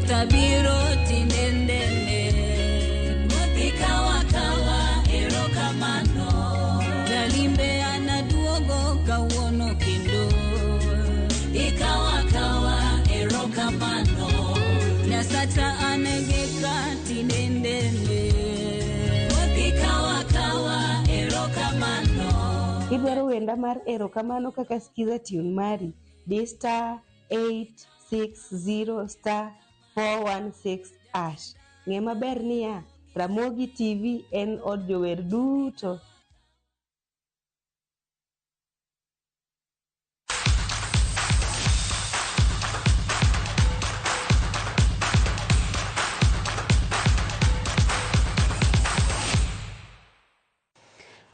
Ruoth abiro tinendene. Ruoth ikawa kawa erokamano. Jalimbe anaduogo kawuono kendo. Ikawa kawa erokamano. Nyasacha anegeka tinendene. Ruoth ikawa kawa erokamano. Idwaro wenda mar erokamano kaka skiza tune mari di star 860 star 416 hash. Ng'e maber niya, Ramogi TV en od jower duto.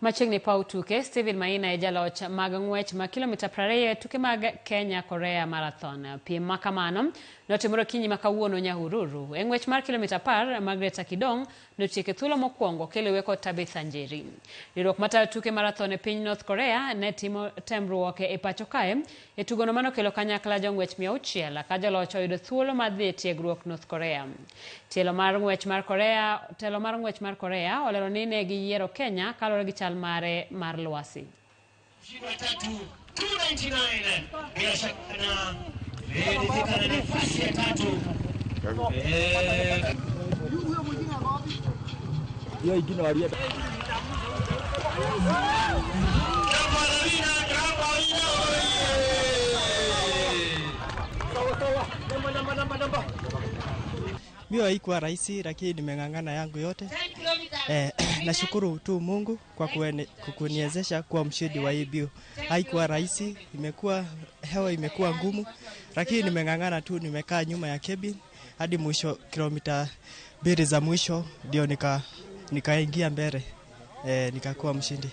Machiegni paw tuke, Stephen Maina e jaloch mag ng'wech ma kilomita 20 e tuke mag Kenya Korea Marathon. Piem ma kamano notimore okinyi ma kawuono Nyahururu. E ng'wech mar kilomita 10, Margaret Akidong notieko e thuolo mokwongo kiluwe kod Tabitha Njeri. Riwruok matayo tuke marathon e piny North Korea ne timo temruok e pacho kae e tugono manokelo kanyakla jong'wech 600 ka joloch oyudo thuolo mar dhi e tiegruok North Korea. Tielo mar ng'wech mar Korea, telo mar ng'wech mar Korea olero ni ne giyiero Kenya kaluwore gi chal mare mar lwasi. Tatu 299 bila shaka na ilifika na nafasi ya tatu. Eh, hiyo ingine walienda Kaparina, Kaparina, oye! Mbio haikuwa rahisi, lakini nimeng'ang'ana yangu yote. Nashukuru tu Mungu kwa kuniwezesha kuwa mshindi wa hii mbio. Haikuwa rahisi, imekuwa hewa imekuwa ngumu, lakini nimeng'ang'ana tu, nimekaa nyuma ya cabin hadi mwisho, kilomita 2 za mwisho ndio nikaingia mbele, nikakuwa mshindi.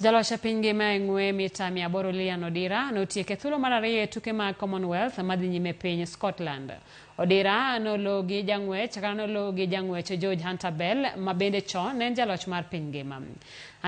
Jaloch e piny ngima e ng'we mita 800 Lilian Odira notieko e thuolo mar ariyo e tuke mag Commonwealth madhi nyime piny Scotland. Odira noloo gi jang'wech kata noloo gi jang'wech George Hunter Bell ma bende chon ne en jaloch mar piny ngima.